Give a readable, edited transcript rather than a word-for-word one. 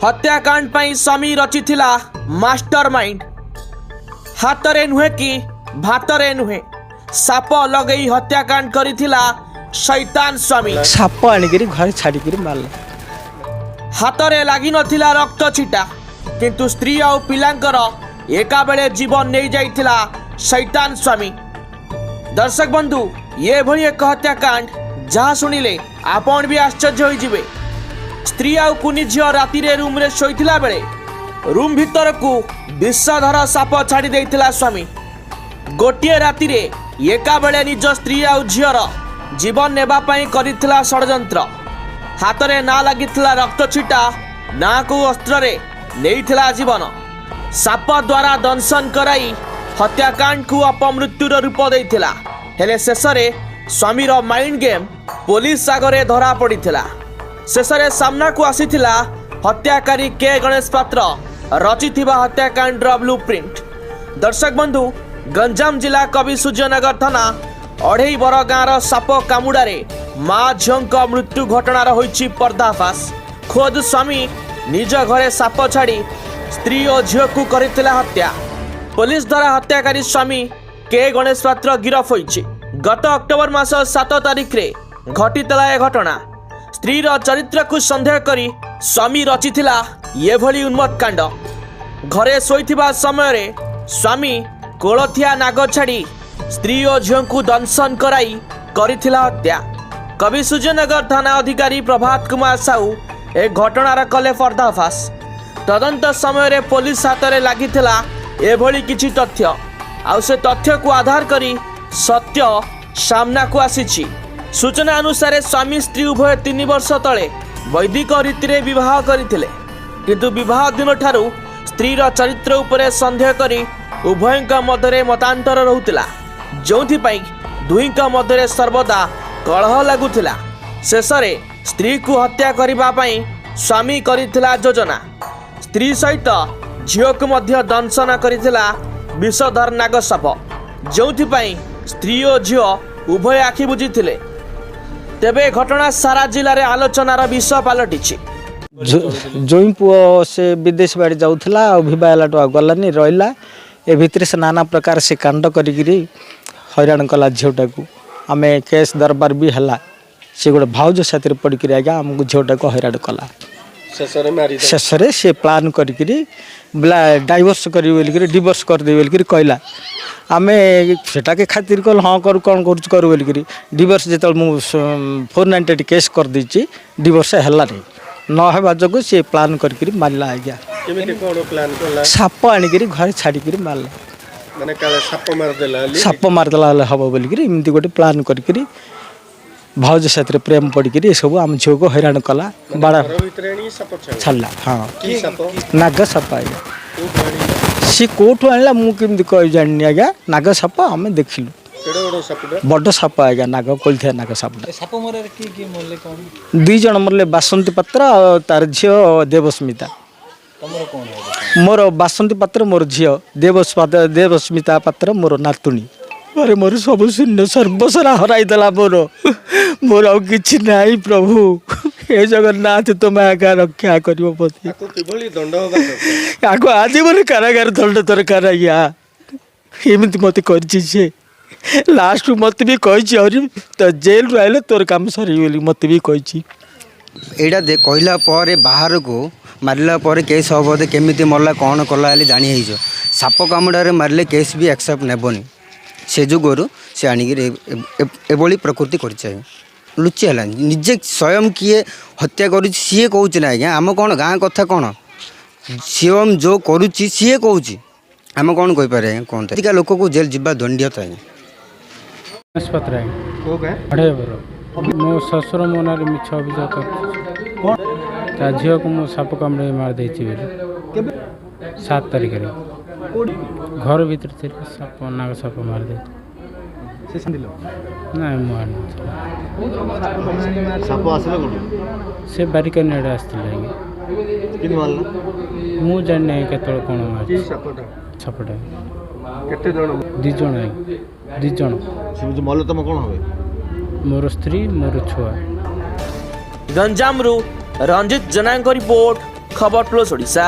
ହତ୍ୟାକାଣ୍ଡ ପାଇଁ ସ୍ୱାମୀ ରଚିଥିଲା master mind. ହାତରେ ନୁହେଁ କି ଭାତରେ ନୁହେଁ, ସାପ ଲଗେଇ ହତ୍ୟାକାଣ୍ଡ କରିଥିଲା ଶୈତାନ ସ୍ୱାମୀ। ସାପ ଆଣିକିରି ଘରେ ଛାଡ଼ିକିରି ମାରିଲା। ହାତରେ ଲାଗିନଥିଲା ରକ୍ତ ଛିଟା, କିନ୍ତୁ ସ୍ତ୍ରୀ ଆଉ ପିଲାଙ୍କର ଏକାବେଳେ ଜୀବନ ନେଇଯାଇଥିଲା ଶୈତାନ ସ୍ୱାମୀ। ଦର୍ଶକ ବନ୍ଧୁ, ଏଭଳି ଏକ ହତ୍ୟାକାଣ୍ଡ ଯାହା ଶୁଣିଲେ ଆପଣ ବି ଆଶ୍ଚର୍ଯ୍ୟ ହୋଇଯିବେ। ସ୍ତ୍ରୀ ଆଉ କୁନି ଝିଅ ରାତିରେ ରୁମ୍ରେ ଶୋଇଥିଲା ବେଳେ ରୁମ୍ ଭିତରକୁ ବିଷଧର ସାପ ଛାଡ଼ି ଦେଇଥିଲା ସ୍ୱାମୀ। ଗୋଟିଏ ରାତିରେ ଏକାବେଳେ ନିଜ ସ୍ତ୍ରୀ ଆଉ ଝିଅର ଜୀବନ ନେବା ପାଇଁ କରିଥିଲା ଷଡ଼ଯନ୍ତ୍ର। ହାତରେ ନା ଲାଗିଥିଲା ରକ୍ତ ଛିଟା, ନା କୋଉ ଅସ୍ତ୍ରରେ ନେଇଥିଲା ଜୀବନ। ସାପ ଦ୍ୱାରା ଦଂଶନ କରାଇ ହତ୍ୟାକାଣ୍ଡକୁ ଅପମୃତ୍ୟୁର ରୂପ ଦେଇଥିଲା। ହେଲେ ଶେଷରେ ସ୍ୱାମୀର ମାଇଣ୍ଡ ଗେମ୍ ପୋଲିସ ଆଗରେ ଧରା ପଡ଼ିଥିଲା। ଶେଷରେ ସାମ୍ନାକୁ ଆସିଥିଲା ହତ୍ୟାକାରୀ କେ ଗଣେଶ ପାତ୍ର ରଚିଥିବା ହତ୍ୟାକାଣ୍ଡର ବ୍ଲୁ ପ୍ରିଣ୍ଟ। ଦର୍ଶକ ବନ୍ଧୁ, ଗଞ୍ଜାମ ଜିଲ୍ଲା କବି ସୂର୍ଯ୍ୟନଗର ଥାନା ଅଢ଼େଇ ବର ଗାଁର ସାପ କାମୁଡ଼ାରେ ମା ଝିଅଙ୍କ ମୃତ୍ୟୁ ଘଟଣାର ହୋଇଛି ପର୍ଦ୍ଦାଫାଶ। ଖୋଦ୍ ସ୍ୱାମୀ ନିଜ ଘରେ ସାପ ଛାଡ଼ି ସ୍ତ୍ରୀ ଓ ଝିଅକୁ କରିଥିଲା ହତ୍ୟା। ପୋଲିସ ଦ୍ୱାରା ହତ୍ୟାକାରୀ ସ୍ୱାମୀ କେ ଗଣେଶ ପାତ୍ର ଗିରଫ ହୋଇଛି। ଗତ ଅକ୍ଟୋବର ମାସ 7 ତାରିଖରେ ଘଟିଥିଲା ଏ ଘଟଣା। ସ୍ତ୍ରୀର ଚରିତ୍ରକୁ ସନ୍ଦେହ କରି ସ୍ୱାମୀ ରଚିଥିଲା ଏଭଳି ଉନ୍ମତ୍ତ କାଣ୍ଡ। ଘରେ ଶୋଇଥିବା ସମୟରେ ସ୍ୱାମୀ କୋଳଥିଆ ନାଗ ଛାଡ଼ି ସ୍ତ୍ରୀ ଓ ଝିଅଙ୍କୁ ଦଂଶନ କରାଇ କରିଥିଲା ହତ୍ୟା। କବି ସୂର୍ଯ୍ୟନଗର ଥାନା ଅଧିକାରୀ ପ୍ରଭାତ କୁମାର ସାହୁ ଏ ଘଟଣାର କଲେ ପର୍ଦ୍ଦାଫାଶ। ତଦନ୍ତ ସମୟରେ ପୋଲିସ ହାତରେ ଲାଗିଥିଲା ଏଭଳି କିଛି ତଥ୍ୟ, ଆଉ ସେ ତଥ୍ୟକୁ ଆଧାର କରି ସତ୍ୟ ସାମ୍ନାକୁ ଆସିଛି। ସୂଚନା ଅନୁସାରେ, ସ୍ୱାମୀ ସ୍ତ୍ରୀ ଉଭୟ 3 ବର୍ଷ ତଳେ ବୈଦିକ ରୀତିରେ ବିବାହ କରିଥିଲେ। କିନ୍ତୁ ବିବାହ ଦିନଠାରୁ ସ୍ତ୍ରୀର ଚରିତ୍ର ଉପରେ ସନ୍ଦେହ କରି ଉଭୟଙ୍କ ମଧ୍ୟରେ ମତାନ୍ତର ରହୁଥିଲା, ଯେଉଁଥିପାଇଁ ଦୁହିଁଙ୍କ ମଧ୍ୟରେ ସର୍ବଦା କଳହ ଲାଗୁଥିଲା। ଶେଷରେ ସ୍ତ୍ରୀକୁ ହତ୍ୟା କରିବା ପାଇଁ ସ୍ୱାମୀ କରିଥିଲା ଯୋଜନା। ସ୍ତ୍ରୀ ସହିତ ଝିଅକୁ ମଧ୍ୟ ଦଂଶନ କରିଥିଲା ବିଷଧର ନାଗ ସାପ, ଯେଉଁଥିପାଇଁ ସ୍ତ୍ରୀ ଓ ଝିଅ ଉଭୟ ଆଖି ବୁଜିଥିଲେ। ତେବେ ଏ ଘଟଣା ସାରା ଜିଲ୍ଲାରେ ଆଲୋଚନାର ବିଷୟ ପାଲଟିଛି। ଜୋଇଁ ପୁଅ, ସେ ବିଦେଶ ବାଡ଼ି ଯାଉଥିଲା ଆଉ ବିବାହ ହେଲାଠୁ ଆଉ ଗଲାନି, ରହିଲା। ଏ ଭିତରେ ସେ ନାନା ପ୍ରକାର ସେ କାଣ୍ଡ କରିକିରି ହଇରାଣ କଲା ଝିଅଟାକୁ। ଆମେ କେସ୍ ଦରବାର ବି ହେଲା। ସେ ଗୋଟେ ଭାଉଜ ସାଥିରେ ପଡ଼ିକିରି ଆଜ୍ଞା ଆମକୁ ଝିଅଟାକୁ ହଇରାଣ କଲା। ଶେଷରେ ମାରି ଶେଷରେ ସେ ପ୍ଲାନ୍ କରିକିରି ଡାଇଭର୍ସ କରିବି ବୋଲିକିରି, ଡିଭୋର୍ସ କରିଦେବି ବୋଲିକିରି କହିଲା। ଆମେ ସେଟାକେ ଖାତିର କଲୁ, ହଁ କରୁ, କ'ଣ କରୁଛୁ କରୁ ବୋଲିକିରି। ଡିଭୋର୍ସ ଯେତେବେଳେ ମୁଁ 498 କେସ୍ କରିଦେଇଛି, ଡିଭୋର୍ସ ହେଲାନି। ନ ହେବା ଯୋଗୁଁ ସେ ପ୍ଲାନ୍ କରିକିରି ମାରିଲା ଆଜ୍ଞା। କେମିତି କ'ଣ ପ୍ଲାନ୍ କଲା? ସାପ ଆଣିକିରି ଘରେ ଛାଡ଼ିକିରି ମାରିଲା। ମାନେ କାଳେ ସାପ ମାରିଦେଲା ବୋଲି? ସାପ ମାରିଦେଲା ହେଲେ ହେବ ବୋଲିକିରି ଏମିତି ଗୋଟେ ପ୍ଲାନ୍ କରିକିରି ଭାଉଜ ସାଥିରେ ପ୍ରେମ ପଡ଼ିକିରି ଏସବୁ ଆମ ଝିଅକୁ ହଇରାଣ କଲା, ବାଡ଼ା ଘର ଭିତରେ ଆଣିକି ସାପ ଛାଡ଼ିଲା? ଛାଡ଼ିଲା, ହଁ। କି ସାପ? ନାଗ ସାପ ଆଜ୍ଞା। କୋଉଠୁ ଆଣିଲା? ସିଏ କେଉଁଠୁ ଆଣିଲା ମୁଁ କେମିତି କହି ଜାଣିନି ଆଜ୍ଞା। ନାଗ ସାପ ଆମେ ଦେଖିଲୁ। କେଡ଼େ ବଡ଼ ସାପଟା? ବଡ଼ ସାପ ଆଜ୍ଞା, ନାଗ କୋଳିଥିବା ନାଗ ସାପଟା। ସାପ ମରାରେ କିଏ କିଏ ମଲେ କ'ଣ? ଦୁଇ ଜଣ ମରିଲେ, ବାସନ୍ତୀ ପାତ୍ର ଆଉ ତାର ଝିଅ ଦେବସ୍ମିତା। ତମର କ'ଣ ହେବ? ମୋର ବାସନ୍ତୀ ପାତ୍ର ମୋର ଝିଅ, ଦେବସ୍ମିତା ପାତ୍ର ମୋର ନାତୁଣୀ। ଘରେ ମୋର ସବୁ ଶୂନ୍ୟ, ସର୍ବସରା ହରାଇଦେଲା ମୋର। ମୋର ଆଉ କିଛି ନାହିଁ। ପ୍ରଭୁ ହେ ଜଗନ୍ନାଥ, ତୁମେ ଆଜ୍ଞା ରକ୍ଷା କରିବ ମୋତେ। ତାକୁ କିଭଳି ଦଣ୍ଡ ହବା ଦରକାର? ଆକୁ ଆଜୀବନ କାରାଗାର ଦଣ୍ଡ ଦରକାର ଆଜ୍ଞା। ଏମିତି ମୋତେ କରିଛି ସେ। ଲାଷ୍ଟକୁ ମୋତେ ବି କହିଛି ଆହୁରି, ତ ଜେଲରୁ ଆଇଲେ ତୋର କାମ ସରିବ ବୋଲି ମୋତେ ବି କହିଛି। ଏଇଟା କହିଲା ପରେ, ବାହାରକୁ ମାରିଲା ପରେ କେସ୍ ହେବ ଯେ କେମିତି ମରିଲା, କ'ଣ କଲା ହେଲେ ଜାଣି ହେଇଯିବ। ସାପ କାମୁଡ଼ାରେ ମାରିଲେ କେସ୍ ବି ଆକ୍ସେପ୍ଟ ନେବନି। ସେ ଯୁଗରୁ ସେ ଆଣିକିରି ଏଭଳି ପ୍ରକୃତି କରିଛି ଆଜ୍ଞା। ଲୁଚି ହେଲା ନିଜେ ସ୍ୱୟଂ କିଏ ହତ୍ୟା କରୁଛି ସିଏ କହୁଛି ନା ଆଜ୍ଞା। ଆମ କ'ଣ ଗାଁ କଥା କ'ଣ, ସ୍ୱୟଂ ଯେଉଁ କରୁଛି ସିଏ କହୁଛି, ଆମେ କ'ଣ କହିପାରିବା ଆଜ୍ଞା କୁହନ୍ତୁ? ଏତିକା ଲୋକକୁ ଜେଲ୍ ଯିବା ଦଣ୍ଡୀୟତା ଆଜ୍ଞା। ଗଣେଶ ପାତ୍ର ଆଜ୍ଞା। କୋଉ ଗାଁ? ଅଢ଼େଇବର। ମୋ ଶ୍ୱଶୁର ମୋ ନାଁରେ ମିଛ ଅଭିଯୋଗ କରିଛି, ତା ଝିଅକୁ ମୁଁ ସାପ କାମୁଡ଼େଇ ମାରିଦେଇଛି ବୋଲି। 7 ତାରିଖରେ ଘର ଭିତରେ ଥିଲେ, ସାପ ନାଗ ସାପ ମାରିଦେଇଛି। ନାଇଁ, ମୁଁ ଆଣିନଥିଲି। ସାପ ଆସିଲା କୋଉଠୁ? ସେ ବାରିକାନି ଆଡ଼େ ଆସିଥିଲେ ଆଜ୍ଞା। କେମିତି ମାରିଲା? ମୁଁ ଜାଣିନି ଆଜ୍ଞା କେତେବେଳେ କ'ଣ କି ମାରିଛି। ସାପଟା? ସାପଟା। କେତେ ଜଣ? ଦୁଇ ଜଣ ଆଜ୍ଞା, ଦୁଇ ଜଣ। ସେ ଯୋଉ ମଲେ ତମ କ'ଣ হবে? ମୋର ସ୍ତ୍ରୀ, ମୋର ଛୁଆ। ଗଞ୍ଜାମରୁ ରଞ୍ଜିତ ଜେନାଙ୍କ ରିପୋର୍ଟ, ଖବର ପ୍ଲସ୍ ଓଡ଼ିଶା।